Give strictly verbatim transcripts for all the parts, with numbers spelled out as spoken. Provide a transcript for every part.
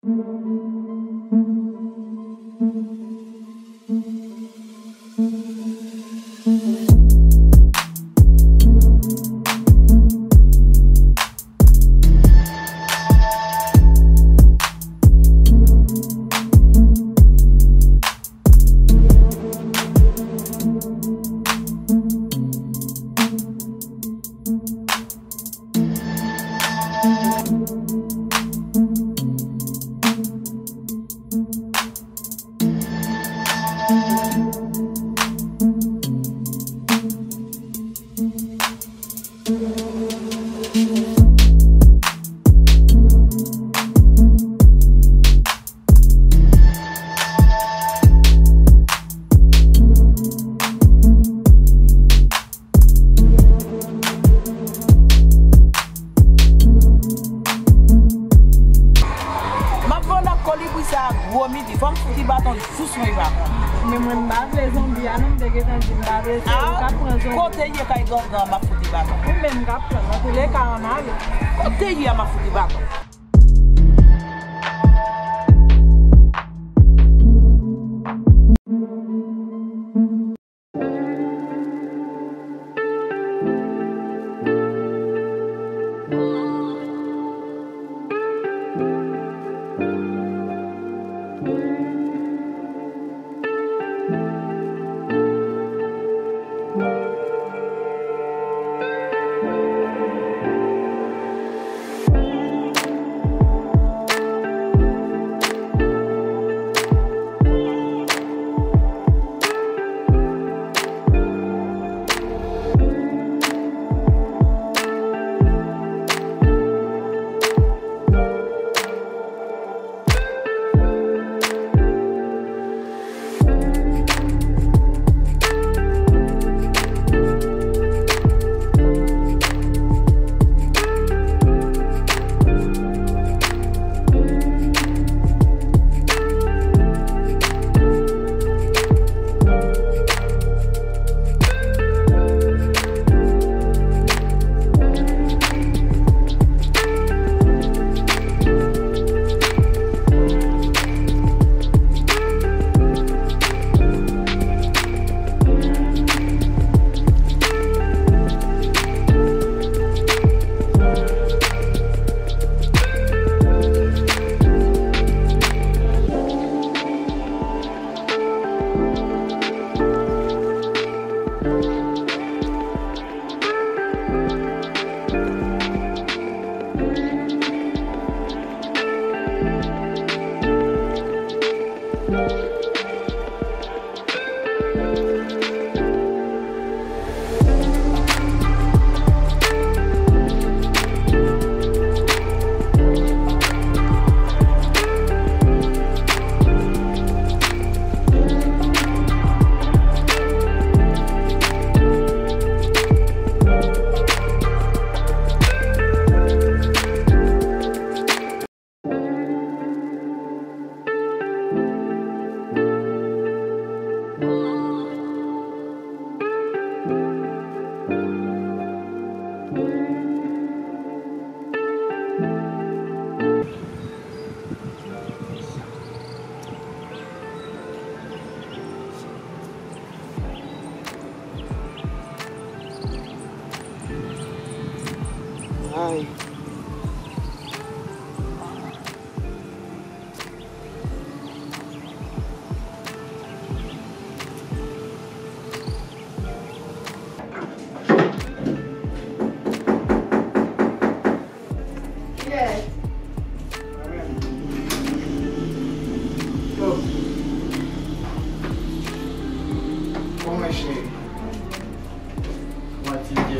M ap vòlè kolibri sa a gwo midi, fò m fout li baton jous mwen pa pran. Men mwen m pa vle zonbi a non, m te gentan di m pa vle, se ou k ap pran zonbi. Kote l ye kay gangan, m ap fout li baton. Ou menm k ap pran, antouleka ann ale. Kote l ye a, m ap fout li baton. Ay. Kiyès? Mwen menm. Yo. Kòman cheri? Kòman ti je?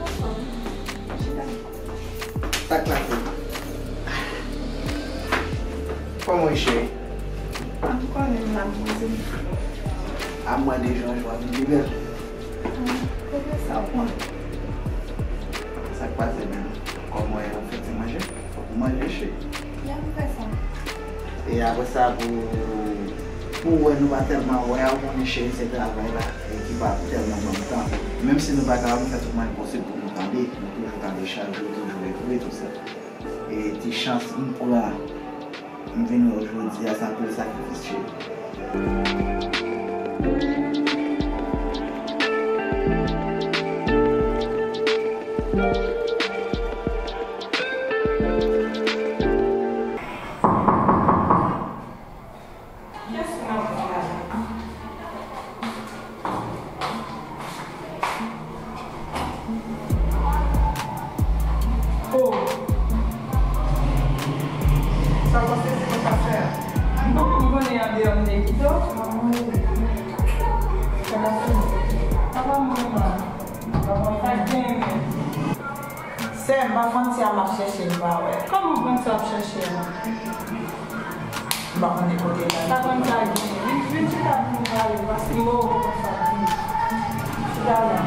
Anfòm. Chita. Sa k pase? Kòman w ye, cheri? A, m konnen m la, m poze m. A, m wè de jou an jou w ap vin pi bèl. A, kote sa w pran? Sa k pase menm? Kòman w ye, w fè ti manje? Fòk m manje, cheri. Ya, m fè sa. E apre sa, pou, pou w wè nou pa tèlman wè a, ou konnen, cheri, se travay la, e ki pa tèlman ban m tan. Menm si nou pa kapab, nou fè tout mwayen posib pou nou tande, nou toujou tande chak jou, toujou ekri, tout sa. E ti chans m pran Vin wè w jodi a, se anpil sakrifis, cheri. Oh. Sa w panse se konsa fè a? M pa konn konnen andeyò m te kite w. Sa pase? Sa pa mwen, man. Sa gen menm. Sè m, pa Francia m ap chèche, m pa wè. Kòman Francia ap chèche a? M pa konnen kote l ale. Pa konn sa gen. Vin, vin chita pou nou pale, paske m wè w konsa, vin. Chita la.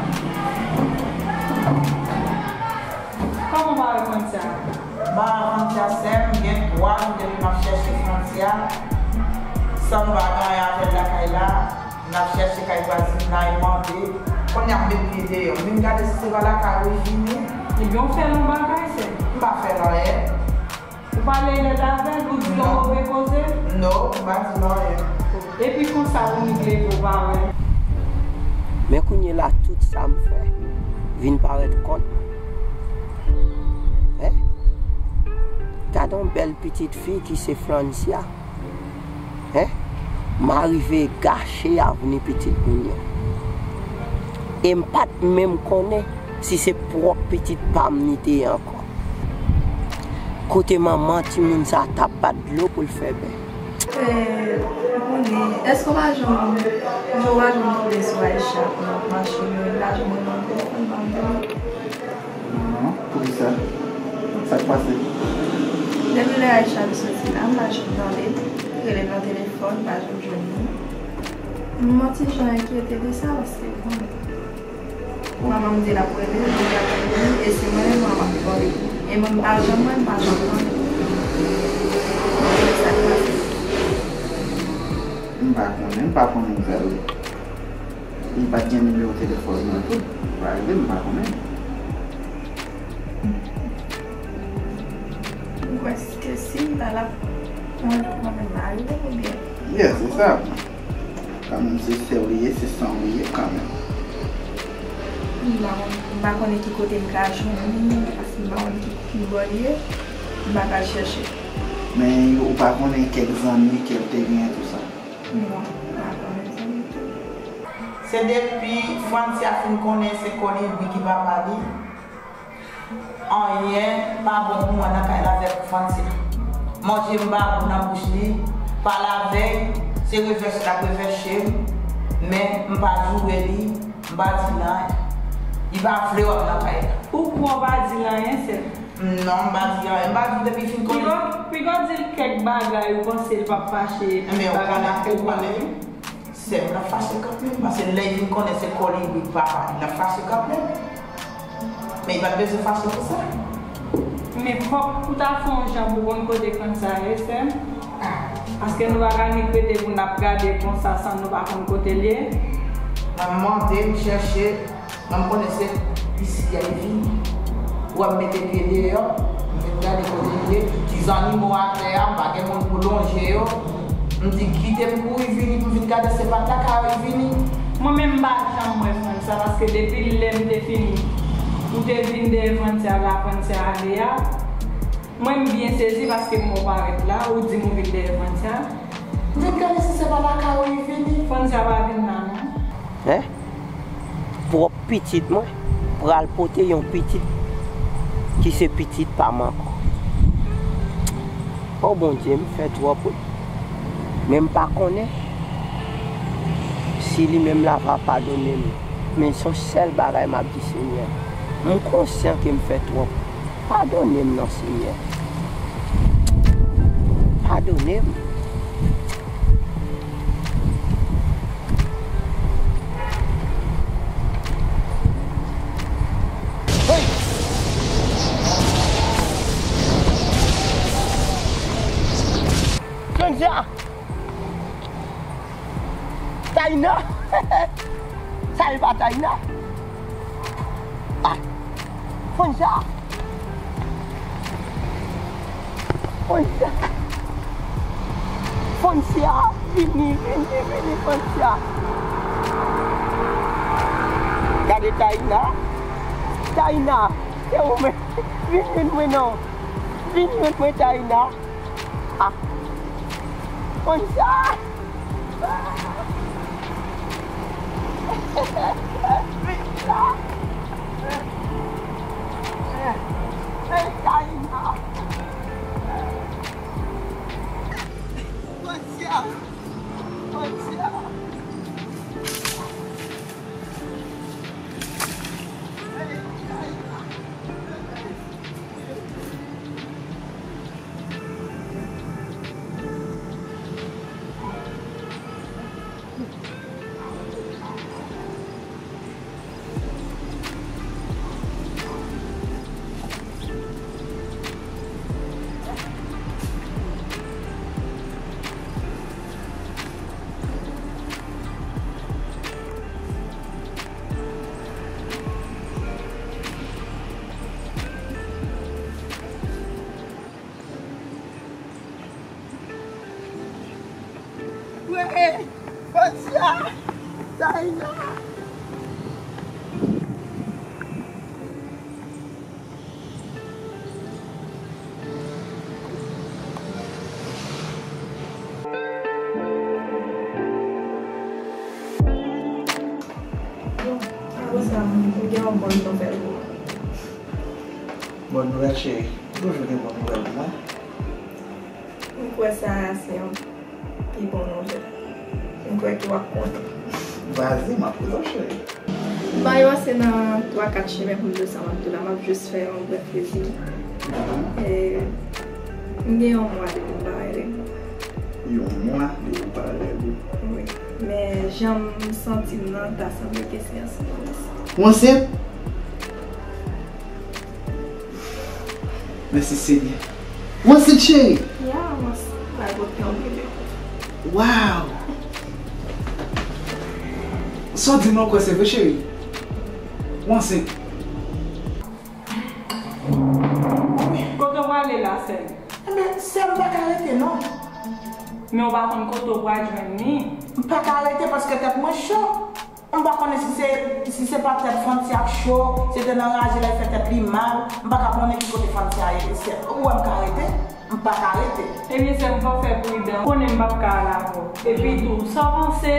Kòman w pa wè Francia? M pa wè Francia, sè m, gen twa jou depi m ap chèche Francia, san nou pa gen anyen avè l lakay la. N ap chèche kay vwazin la, e mande. Kounye a m met pye deyò. M vin gade si se pa lakay ou li vini. Ebyen, w fè l yon bagay, sè. M pa fè l anyen. Ou pale nèt avè l, ou di l yon move koze? Non, m pa di l anyen. Epi konsa, ou nik leve, ou pa wè l. Men kounye la, tout sa m fè vin parèt kont mwen. Hein? Gade yon bèl pitit fi ki se Francia. Hein? M arive gache avni pitit moun yo. E m pa t menm konnen si se pwòp pitit pa m li te ye ankò. Kote manman timoun sa t ap bat dlo pou l fè bè. Eh, ou konnen, èske w pa janm, ou pa janm tonbe sou Aïcha pou n ap mache, men ou pa janm rele m nan telefòn, pa m tande. Non, poukisa? Sa k pase? Depi lè Aïcha te soti la, m pa janm tande l. Rele l nan telefòn, m pa janm jwenn li. M yon ti jan enkyete de sa, paske, bon, manman m di l ap rele l, li di l ap rele l, e se mwen menm m ap tande. E mwen, m pa janm wè, m pa janm tande. Sa k pase? M pa konnen, m pa konnen nouvèl li. Li pa t gen nimewo telefòn mwen tou. Li pa rele m, m pa konnen. Ou kwè ke si l la, l ap pran l kanmenm la, rive oubyen? Yeah, se sa. Kanmenm se sè w li ye, se san w li ye kanmenm. M pa konn, m pa konnen ki kote m ka jwenn li, paske m pa konn ki, ki bò l ye. M pa ka al chèche. Men ou pa konnen kèk zanmi ke l te genyen tou sa? Non, m pa konnen sa ditou. Se depi Francia fin konnen se Kolibri ki papa li, anyen pa bon pou mwen nan kay la avèk Francia. Manje m pa bon nan bouch li, pale avè l, se revèche l ap revèche m, men m pa joure li, m pa di l anyen. Li pa vle wè m nan kay la. Ou kwè w pa di l anyen, sè m? Non, m pa di anyen. M pa di w depi fin konnen. Piga, piga w di l kèk bagay ou panse l p ap fache. Men ou konnen, ou konnen. Sè m, l ap fache kanmenm. Paske lè l vin konnen se Kolibri k papa li, l ap fache kanmenm. Men li pa t bezwen fache pou sa. Men fòk ou ta fè yon jan pou konn kote Francia ye, sè m. Paske nou pa ka nik rete pou n ap gade konsa san nou pa konn kote l ye. Mwen m mande, m chèche. Mwen m konnen se isi a li vini. Wè m mete pye deyò, m vin gade kote l ye. Ti zannimo atè a, m pa gen moun pou lonje yo. M di kite m kouri vini pou m vin gade se pa t lakay ou li vini. Mwen menm m pa janm wè Francia, paske depi lè m te fin, ou te vin dèyè Francia la, Francia ale a. Mwen m byen sezi paske m wè w parèt la, ou di m ou vin dèyè Francia. M vin gade si se pa lakay ou li vini. Francia pa vin la non. Hein? Pwòp pitit mwen pral pote yon pitit ki se pitit pa m ankò. O Bondye, m fè twòp wi. Men m pa konnen si li menm la va padone m. Men se yon sèl bagay m ap di Senyè. M konsyan ke m fè twòp. Padone m non, Senyè. Padone m. Francia! Taina! Sa e pa Taina? Ah! Francia! Francia! Francia, vini, vini, vini, Francia. Gade Taina. Taina, se ou menm. Vin jwenn mwen non. Vin jwenn mwen, Taina. Ah. Francia. Vin la. Hey, Taina. Francia. Francia. Wey, Francia, Taina. Bon, apre sa, m gen yon bòn nouvèl pou ou. Bòn nouvèl, cheri. Ou toujou gen bòn nouvèl pou mwen. M kwè sa a se yon pi bon nouvèl. M kwè ke w ap kontan. Vazi, m ap koute w, cheri. M pa rive nan twa kat chimen pou m di w sa m ap di w la, m ap jis fè yon brèf rezime. Mhm. E, m gen yon mwa depi m pa rele. Yon mwa depi w pa rele. Wi. Men jan m santi m nan, ta sanble ke se yon sitwasyon. Ou ansent? Mèsi Senyè. Ou ansent, cheri? Ya, m ansent. Mwen pote yon bebe. Wow! Sa w di m nan, w kwè se vre, cheri? Ou ansent? Kote w prale la, sè m? Enben, sè m, m pa ka rete, non. Men w pa konn kote w pral jwenn li. M pa ka rete paske tèt mwen cho. M pa konnen si se, si se pa tèt Francia k cho, se te nan raje la, li fè tèt li mal. M pa ka konnen ki kote Francia ye. Se, ou wè m ka rete? M pa ka rete. Ebyen, sè m, fò w fè pridan. Ou konnen m p ap ka al avè w. Epi tou, sa w panse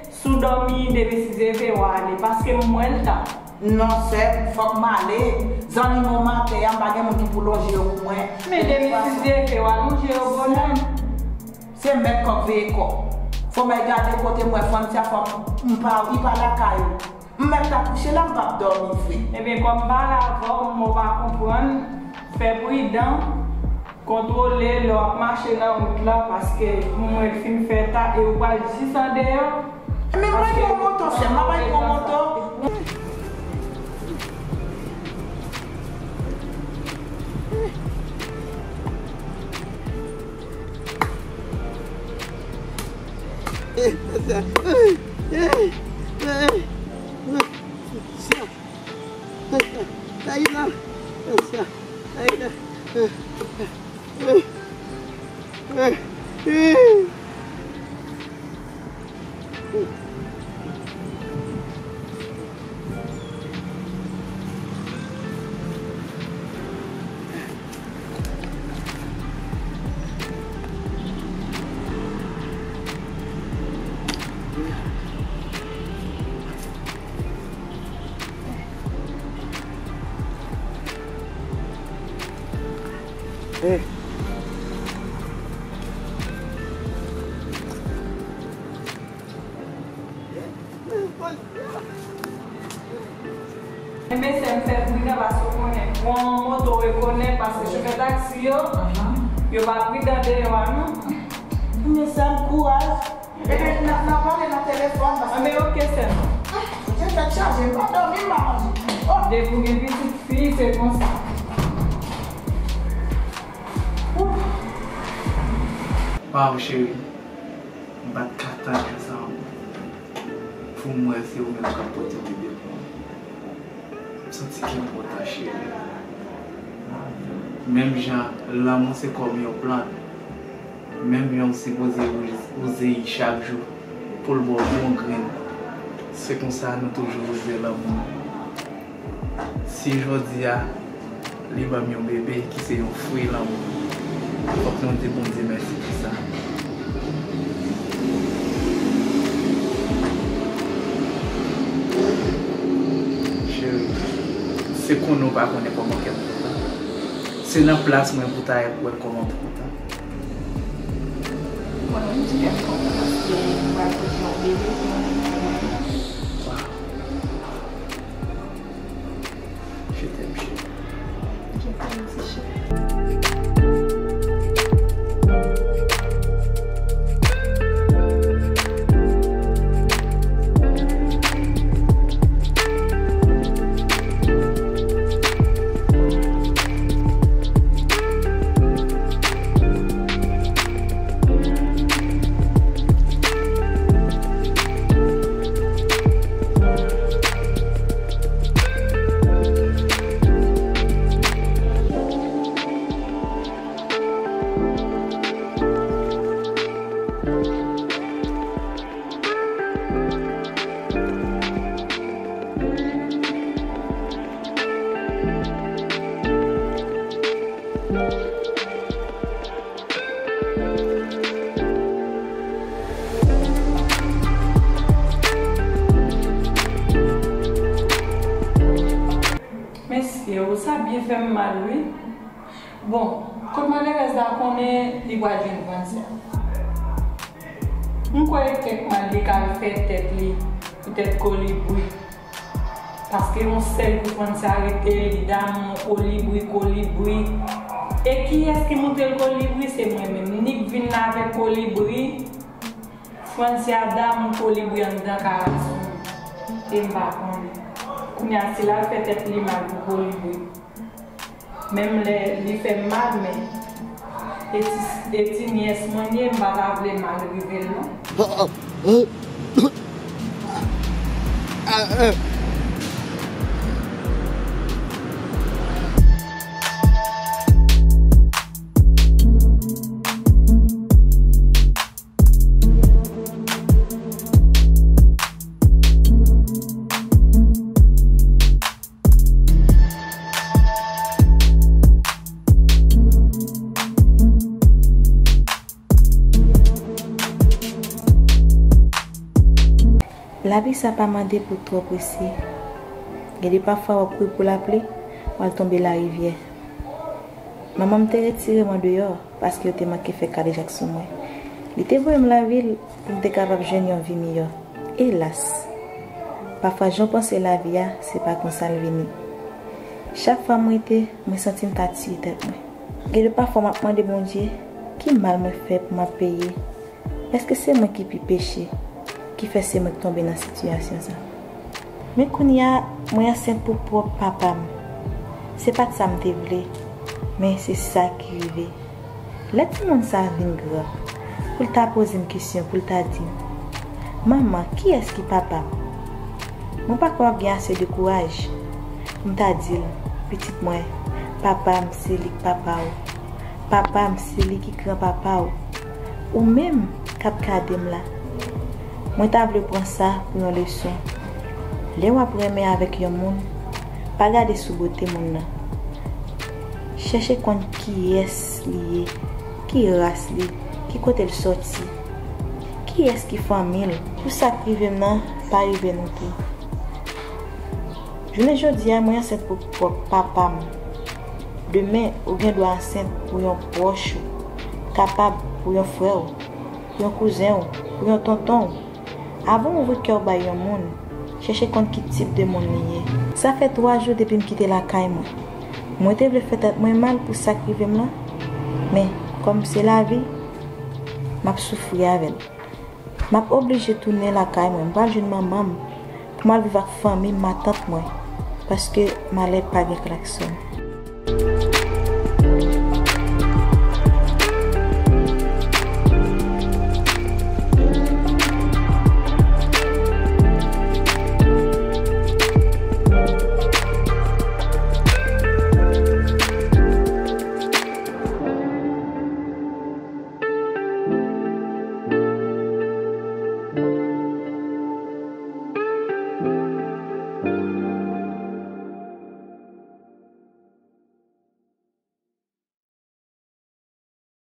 si w dòmi demen sizye Jewova w ale? Paske m wè l ta. Non, sè m, fòk m ale. Zannimo m atè a, m pa gen moun ki pou lonje yo pou mwen. Men demen sizye Jewova, lonje yo bonè. Se mèt kòk veye kòk. Fò m al gade kote m wè Francia, fò m pa, li pa lakay ou. M mèt ta kouche la, m p ap dòmi vre. Ebyen, kòm m pale avè w, m wè w pa konprann, fè pridan, kontwole lè w ap mache nan wout la, paske m wè l fin fè ta e ou pral jis andeyò. Men mwen gen yon moto, sè m, mwen gen yon moto. Enben, sè m, fè pridan paske w konnen, pran yon moto rekonèt paske chofè taksi yo, yo pa pridan deyò a non. Men sè m, kouraj. Ebyen, n a, n a pale nan telefòn paske... Enben, oke, sè m. Ah, Bondye, tèt chaje, m pa dòmi, m pa manje. Oh! Depi w gen pitit fi, se konsa. Ooh. Waw, cheri. M pa t ka tann jou sa ankò. Pou m wè se ou menm k ap pote bebe pou mwen. M santi kè m kontan, cheri. Menm jan lanmou se kòm yon plant, Menm jan w sipoze woze, woze chak jou pou l ba w bon grenn, se konsa nou toujou woze lanmou. Si jodi a li ban m yon bebe ki se yon fwi lanmou, fòk nou di Bondye mèsi pou sa. Cheri, se konnen w pa konnen kòman kè m kontan. Se nan plas mwen pou w ta ye pou w wè kòman m kontan. Mwen menm, ti kè m kontan paske m pral pote yon bebe pou mwen. Wow. Je t'aime, chérie. Je t'aime aussi, chérie. Mesye, sa byen fè m mal, wi. Bon, kot malerèz la konnen li pral jwenn Francia. M kwè li kèk mal li ka fè tèt li poutèt Kolibri. Paske yon sèl kou Francia rete, li damou Kolibri, Kolibri. E kiyès ki montre l Kolibri? Se mwen menm. Nik vin la avèk Kolibri. Francia damou Kolibri anndan karason. E m pa konnen. Kounye a, si l al fè tèt li mal pou Kolibri. Menm lè li fè m mal, men e ti, e ti nyès mwen ye, m pa ta vle mal rive l non. Lavi sa pa mande pou w twò prese. Gen de pafwa w ap kouri pou lapli, w al tonbe larivyè. Manman m te retire m andeyò paske yo te manke fè kadejak sou mwen. Li te voye m lavil pou m te kapab jwenn yon vi miyò. Elas! Pafwa jan w panse lavi a, se pa konsa l vini. Chak fwa m rete, mwen santi m ta tiye tèt mwen. Gen de pafwa m ap mande Bondye, ki mal mwen fè pou m ap peye? Èske se mwen ki pi peche, ki fè se mwen k tonbe nan sitiyasyon sa? Men kounye a, mwen ansent pou pwòp papa m. Se pa t sa m te vle, men se sa ki rive. Lè timoun sa a vin gran, pou l ta poze m kesyon, pou l ta di m, "Manman, kiyès ki papa m?" Mwen pa kwè w ap gen ase de kouraj pou m ta di l, "Pitit mwen, papa m se li k papa w. Papa m se li ki granpapa w." Ou menm k ap gade m la, mwen ta vle w pran sa pou yon leson. Lè w ap renmen avèk yon moun, pa gade sou bote moun nan. Chèche konn kiyès li ye, ki ras li, ki kote l sòti, kiyès ki fanmi l. Pou sa k rive m nan pa rive nou tou. Jounen jodi a, mwen ansent pou pwòp papa m. Demen, ou gen dwa ansent pou yon pwòch ou, kapab pou yon frè w, pou yon kouzen w, pou yon tonton w. Avan w ouvri kè w bay yon moun, chèche konn ki tip de moun li ye. Sa fè twa jou depi m kite lakay mwen. Mwen te vle fè tèt mwen mal pou sa k rive m lan, men kòm se lavi, m ap soufri avè l. M ap oblije tounen lakay mwen, m pral jwenn manman m pou m al viv ak fanmi m, matant mwen, paske malè pa gen klaksòn.